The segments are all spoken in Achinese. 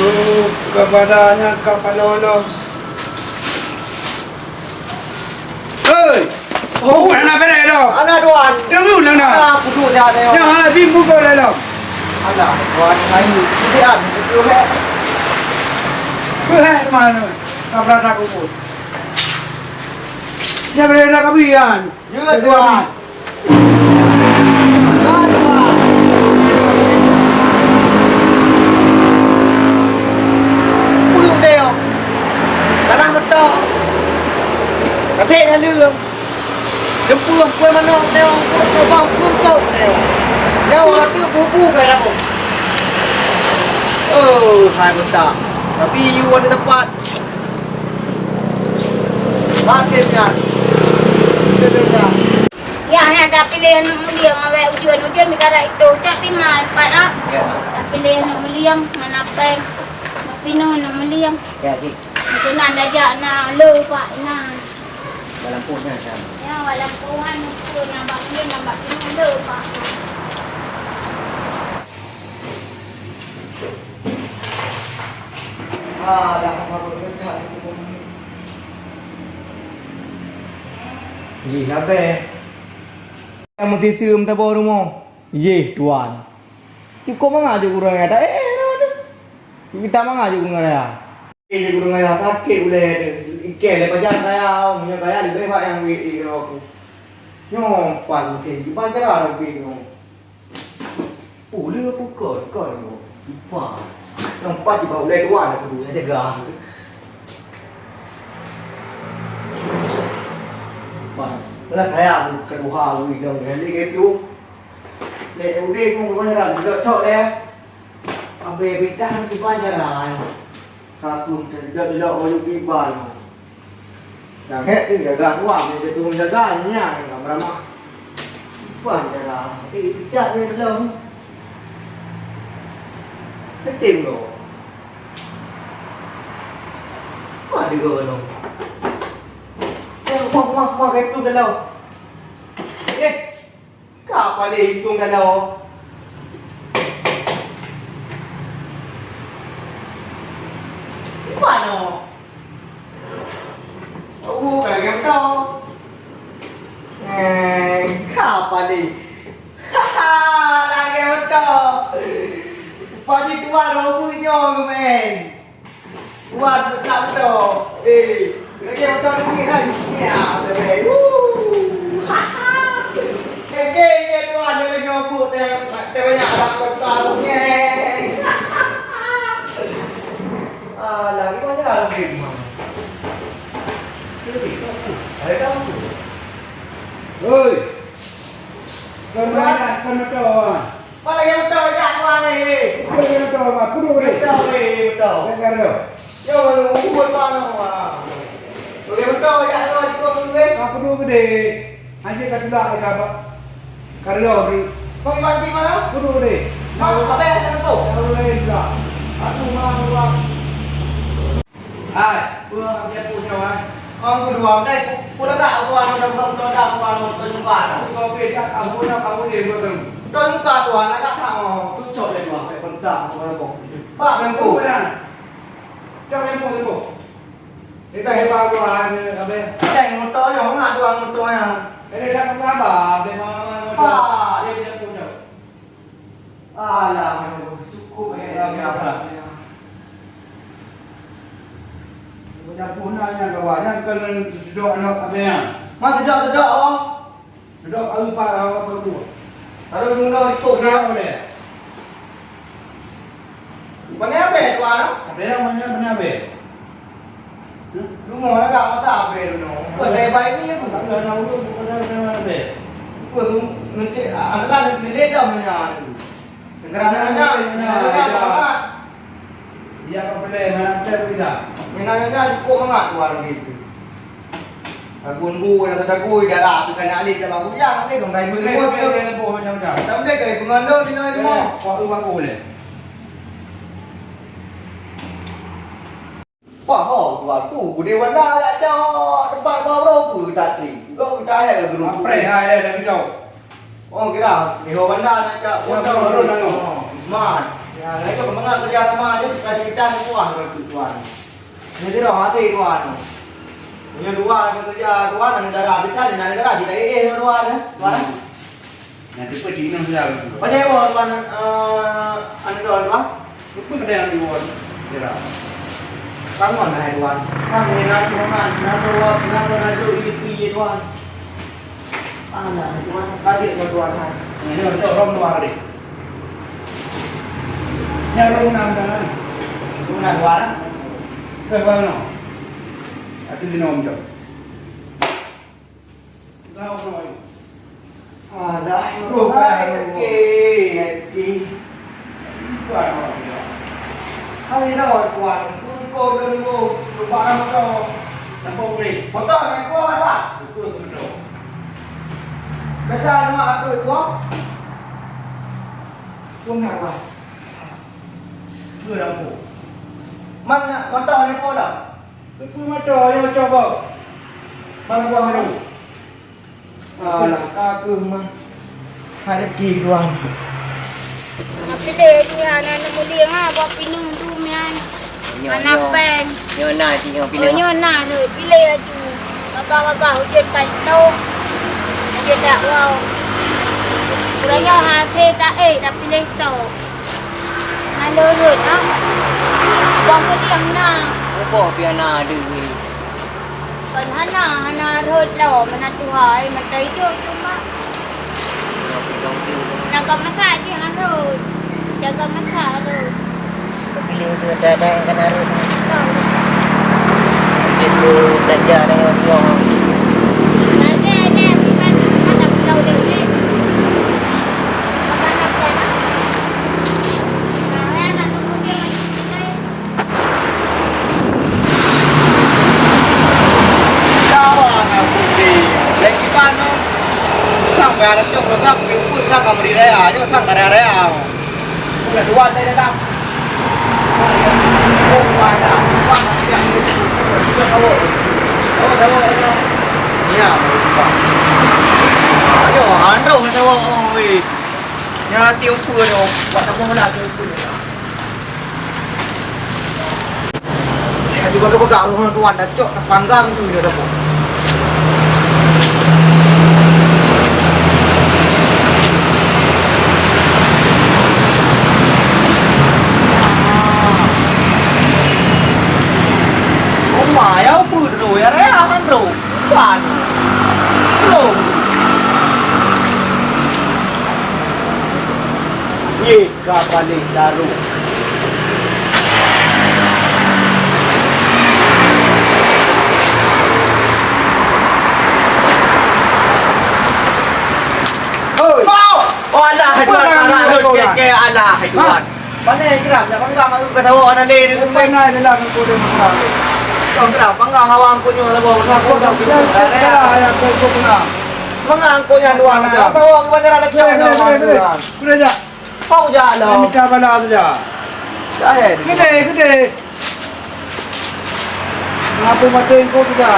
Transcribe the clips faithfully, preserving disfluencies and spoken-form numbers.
Oh, kepadanya kapal lolo. Hei! Oh, anak beres dah. Anak tuan. Tunggu lah nak. Anak aku tu dah tengok. Ya, habis buka dalam. Anak tuan, ayo. Dia betul eh. Buat mana? Kapal tak kubur. Dia boleh nak kami kan? Ya, tuan. Ya, tuan. Puyuh deh, oh. Tanah beutong. Tasek naleueng. Jempui, jempui manok deh, oh. Puyuh, puyuh, puyuh, puyuh deh, oh. Nyawa tu bubu kai dah, oh. Oh, hai beutong. Tapi you ada tempat. Maksudnya, sebenarnya. Ya, ya, tapiléh aneuk mulieng, awai ujeuen-ujeuen meukarat itu, cok tima, pat, ah. Ya. Tapiléh aneuk mulieng, mana pai, pineung aneuk mulieng. Ya, cik. Itu nan dajak na le, Pak, na. Walaupun na sama. Ya, walaupun na, na bak ni, na bak ni, le, Pak. Jih, abéh. Nyang meusiseu meusaboh rumoh. Jih, tuan. Cukôp mangat jeuet ureueng raya. Eh, eh, eh, eh. Kita mangat jeuet ureueng raya. Eh, jeuet ureueng raya sakét ulèe tu. Ikèe lé pajan raya, meunyoe kaya leubeh bak nyang wék di keunoe aku. Nyoe pan meusén, kiban cara leubeh nyoe. Pule pukon, kon nyoe. Ipa. Nyang pat jiba ulèe dua na kudu jaga. Pan. Lah saya kedua hari dong jadi gitu. Lek udah pun kemarin dah cok deh. Abis bintang tu banyak dah. Aku tidak tidak orang kiban. Dah hek tu jaga dua, dia tu jaga nya enggak ramah. Bukan jaga. Eh, pijak ni dalam. Ketim tu. Wah, dia kau tu. Eh, wah, wah, wah, itu dalam. Eh, Ka paléh itong dalam. Di mana? Oh, ka lagèe moto. Eh, ka paléh. Haha, lagèe moto. Padi dua robu nyoe, men. Wan, beutang tu. Eh, lagèe moto duit hai. Sia, sebenarnya. Wuh. Oke, ya Tuhan, yang lagi ngobok teh, teh banyak anak kota tu. Ye. Alah, ni banyak anak duit mah. Duit tu, ada tahu tu. Oi. Kau mana, kau moto, ah? Apa lagi moto jak tuan ni? Apa lagi moto, ah? Kudu ni. Moto ni, moto. Dengar tu. Yo, lu buat mana, ah? Lagi moto jak tuan di kau tu, eh? Aku dulu gede. Hanya kat pula, eh, kat apa? Karyo ni. Kau di banci mana? Kudu ni. Mak, apa yang kena tu? Aku lain pula. Aku mah, aku mah. Hai, peue hak jak peue nyoe, hai? Kong keudua, meutai ku, ku lagak aku anu, anu, anu, anu, anu, anu, anu, anu. Aku kau pih jak tahu nak kamu ni, bukan? Dah muka tuan, lagak tak mau. Tu cok dia tuan, kayak bentak, aku rebok. Pak, Teungku. Teungku, ya. Cok Teungku, Teungku. Kita hebat tuan, habis. Ceng motor yang mana tuan motor yang? Ini dah kena abang, dia mau, mau, mau. Pak. Dia, dia punya. Alah, cukup, eh, ya, ya. Udah punah nyan kawan, nyan kena sedok anak abang nyan. Mak sedok-sedok, oh. Sedok air pa-, apa tu? Kalau guna ikut dia. Kenapa boleh? Mana apa, tuan, ah? Apa yang mana, mana apa? Rumoh agak mata ape runoe. Bukan lebai ni tu. Bukan lebai ni. Bukan lebai ni. Bukan tu ngecek, anak-anak ni leda menya tu. Negara nanya, nanya, nanya. Ya, apa boleh, mana boleh pindah. Nanya, nanya, cukup mangat tu orang gitu. Lagun bu, lagu dagu, darah tu kan nak leh, tak bagus. Ya, nak leh, gembai bu. Boleh, boleh, boleh, boleh, macam-macam. Tak boleh, kayak pengalau di dalam rumah. Wah, bagus boleh. Wah, ho, tuan tu, gudé warna jak cok, tempat baru pun kita tri. Gok kita ayat ke guru. Apreh, hai, hai, dah cok. Oh, kira, ni ho warna nak cak. Ya, baru, baru, baru. Oh, man. Ya, Nah, itu peungajar keurija sama aja kita cerita semua orang tuan. Ini dia mati tuan. Punya dua kerja tuan, ada darah kita, ada darah kita, eh, dua ada tuan. Nanti pun Cina sudah. Banyak orang tuan, eh, anu tuan, tuan. Lupa ada yang luar. Kira. Bangun hai tuan. Kami nak cuma nak tuan, nak tuan itu itu tuan. Alah, tuan, kaget tuan, tuan. Ini untuk orang luar deh. Ini orang enam kan? Orang luar. Ke mana? Aku di nomor. Alah, roh, hai, hai, hai. Hai, dah, tuan. Pun kau dan kau, lupa nama kau. Nampak boleh. Motor, naik kau, apa? Betul, betul. Biasa nama aku, tuan. Pun apa? Dua lampu. Mana motor ni pun dah? Teupeu motor, ayo coba. Mana buah madu? Alah, ka keuh mah. Ada kidong. Tapi deh, dia anak mulia ha, buat pinung tu mian. Nyoe, anak nyoe. Peng. Nyoe na cik nyoe pilih. Oh, nyoe na le, pilih aju. Babah-babah ujian ka ito. Ujian dak wow. Kurang nyoe hase dak eh, dak pilih to. Na lurut ah. Bang kudiang na. Boh piana deui. Kon hana, hana rhot lom, hana tuha, eh, mata ijo cuma. Jaga masak je harus. Jaga masak harus. Pilih tu ada, ada yang kena rhot. Betul. Dia tu belajar dengan orang. Ada, ada, bukan, bukan nak tahu dia boleh. Bukan nak tahu. Nah, eh, nak tunggu dia lagi. Kawa ngon kupi. Lagi panu. Sang bayar cok, sang kupi pun, sang kamari raya. Nyoe sang karya raya. Udah dua saya datang. Oh, mana? Wah, siap. Sudah tahu. Tahu, tahu, tahu. Ya, lupa. Ayo, andro tahu. Oh, weh. Nya tiup pun, oh. Buat apa pula tiup pun. Ka jipeugah-peugah ureueng tuan, dah cok tapanggang tu dia dapur. Oma, ya apa tu? Ya reahan tu. Tuan. Belum. Ye. Ka paléh jaroe. Hoi! Oh, alah, hai tuan, alah, hai tuan. Keu, keu, alah, hai tuan. Mana yang gerak? Nak panggang aku kata awak nak lé. Kau gerak, panggang awak aku nyoe lah, bawa aku dah. Panggang aku nyoe luar. Apa awak ke bandar ada siapa? Kena jak. Pau jak lah. Ai mita bala saja. Jahil. Gede, gede. Ngapa mata engkau juga?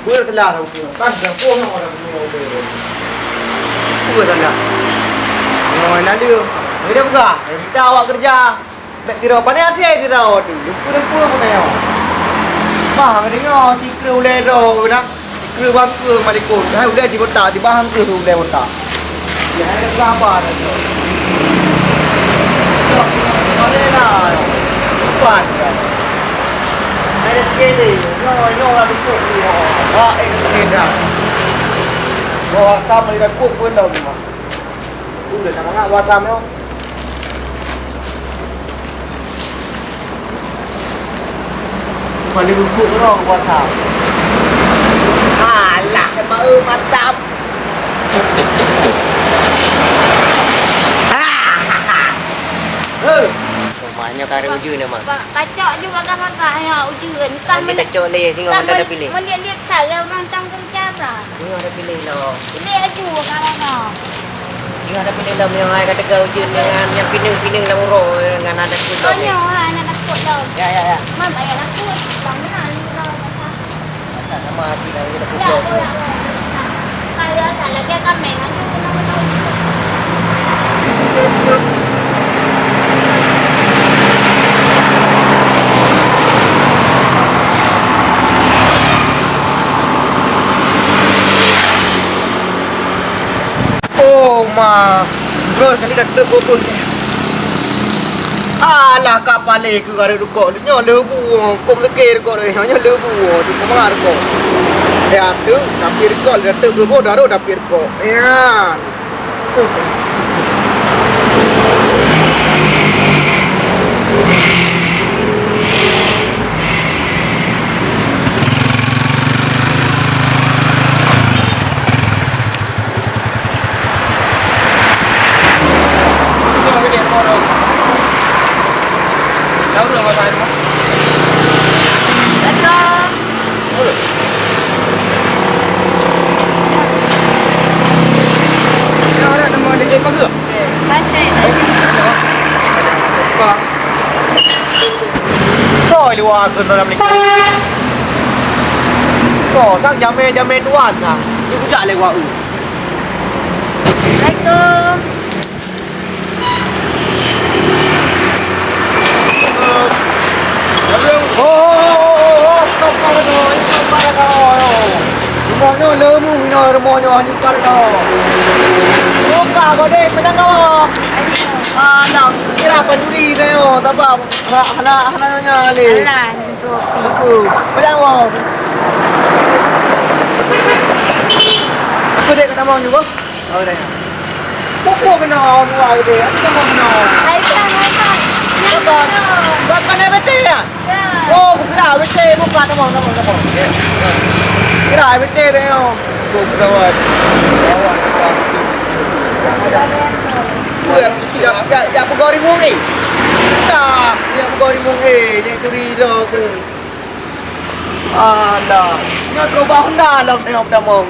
Beuteulah roti. Kan dah pun orang tu. Beuteulah. Nyoe naleueng. Ni dah peugah. Kita awak kerja. Bèk sidroe, pane asèe sidroe tu. Lumpur-lumpur pun ayo. Bah, deungoe, sikreue ulèe droe na. Sikreue bangkeue malikot. Hai ulèe di kota, di bah kreueh ulèe kota. Ya, hai sabar dah tu. Boleh lah. Lupa dah. Hai sekali. Nyoe, nyoe lah lumpur tu. Wah, eh, sepeda. Wah, sama dah kok pun dah rumah. Udah nak ngak wasam nyoe. Paling empuk tu wasam. Alah, mau matam. Ah. Hei. Rumahnya kari uju nama. Kacok juga kan masak ya uju kan. Nanti kacok leh singoh ada pilih. Melihat-lihat saya orang tanggung jawab. Nyoe ada pilih lom. Pilih aju kawan kau. Nyoe ada pilih lom, nyoe hai ka teuga ujeuen nyan, nyan pineung-pineung lam uroe nyan ada takot lom. Oh, nyoe hai, nyan takot lom. Ya, ya, ya. Man, payah takot. Bang, mana ni uroe? Sama hati dah, kita takot lom. Ya, ya, ya. Saya salah dia kan, meh. Aju kena betul. Ma, terus kali dah teupeu-peu. Alah, ka palé keu areuek rukok. Nyoe leubu, kôm seukè rukok, nyoe leubu, cukôp mangat rukok. Ya, tu, tapi rukok, dah teupeu-peu, dah rôh tapi rukok. Ya. Soe luwa keu dalam likot. Soe sang jamé-jamé tuan sang. Cukôp jak lé wak u. Assalamualaikum. Rumoh nyoe leumu inoe, rumoh nyoe hana par inoe. Buka kau deh, penyangga. Alah, kira pancuri saya, tak apa. Hana, hana, hana nyonya le. Alah, itu. Itu. Penyangga. Aku dek kena mau juga. Oh, dah. Pukul kena dua gitu ya. Itu sama kena. Hai, Bang, hai, Bang. Bukan. Bukan kena betul ya? Ya. Oh, bukan betul, bukan nama nama nama. Kira betul deh yo. Bukan pesawat. Pesawat. Ya, ya, ya, ya, pegawai murid. Tak, ya, pegawai murid. Yang suri dah tu. Alah, nyoe trôk bak Honda lom nyoe tamong.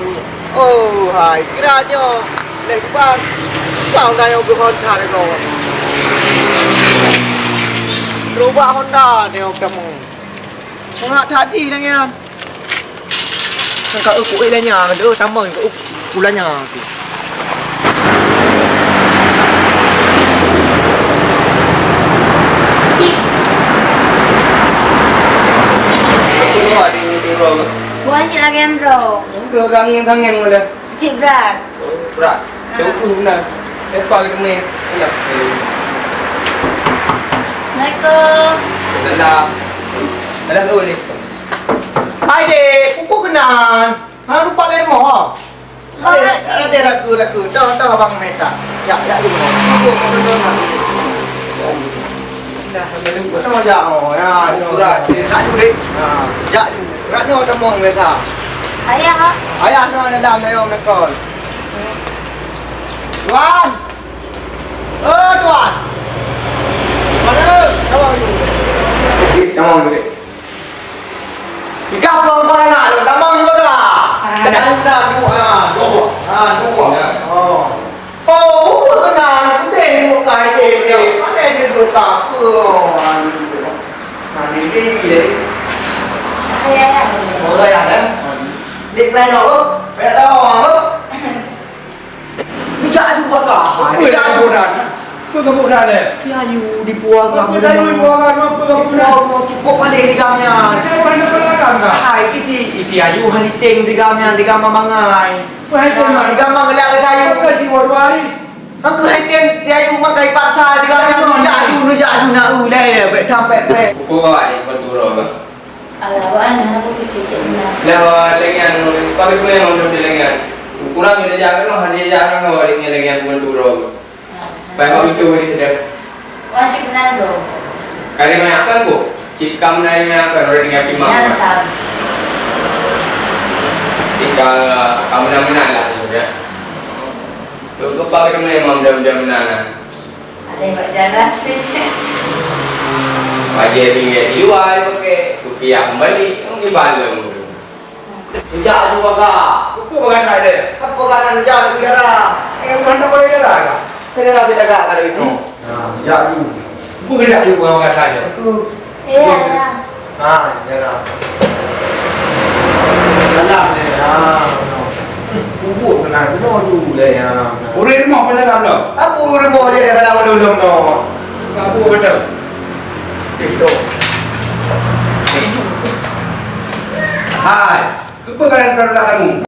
Oh, hai, kira nyoe lé bang. Bang dah nyoe geuhon that nyoe. Trôk bak Honda nyoe tamong. Mangat that jih nyan. Nang ka eu kuék lanya, deuh tamong ka eu ulanya tu. Bukan cit lagèe droe. Enggak, gangeng-gangeng boleh. Cit brat. Oh, brat. Jauh tu benar. Lepas kita main. Ya. Assalamualaikum. Salam. Salam, Uli. Hai, dek. Kuku kenan. Ha, lupa lemah. Hai, ada ragu-ragu. Dah, dah, abang minta. Ya, ya, you. Dah, dah, dah, dah, ya, you. Surat, ya, you, dek. Ha, ya, you. Surat ni orang temu biasa. Ayah, ha? Ayah, no, dalam, dalam, nakal. Tuan! Eh, Tuan! Mana? Come on, you. Come on, you. Tiga puluh empat anak, gampang juga tak? Ah. Dan dah dua, ah, dua. Ah, dua. Ya. Oh. Oh, buku kena, deh, buka, deh, deh. Mana dia buka? Oh, anu. Nah, ni dia, dia. Ayah, ayah. Oh, ayah, ya? Dia pernah tahu? Pernah tahu, apa? Bujak aju baka. Apa yang kamu dah? Apa kamu dah, leh? Si Ayu di Puaga. Apa Ayu di Puaga? Apa kamu dah? Puaga, cukup paléh di gamnya. Apa yang kamu dah? Hai, isi, isi Ayu haniting di gamnya, di gamma mangai. Apa hai tu? Di gamma gelak ke Ayu. Apa sih, waduh hari? Aku haniting, si Ayu makai paksa di gamnya. Nujak aju, nujak aju nak ulai, bek sampai, bek. Pukul kau ada, bukan turun, bang. Alah, awak aneuk aku pikir cit meunan. Lah, awak lagèe nyan, pabrik memang udah lagèe nyan. Ukuran udah jaga noh, dia jaga noh, awak lagèe nyan, bukan dua. Baik, awak itu boleh sudah. Wajib meunan, bro. Kali banyak kan, Bu? Cik kam nanya kan, udah dengan timang. Nyan, kan? Sam. Jika kamu nak menang lah, sudah. Lu lupa kita memang udah, udah menang lah. Ada yang buat jalan sih. Bajèe tinggai di luwa pakai, rupiah kembali, mungkin balong. Rujak aju baga. Buku baga ada. Apa baga rujak di udara? Eh, bukan tak boleh udara kah? Udara kita gak ada itu. Hmm. Nah, rujak aju. Buku rujak aju baga ada. Aku. Iya, iya. Ha, ya lah. Salah deh, ha. Ubuk kena kena tu deh, ha. Ureueng rumoh pun salah belum? Apa ureueng rumoh je dah salah belum, no? Kamu betul. Hai, kenapa kalian tak datang?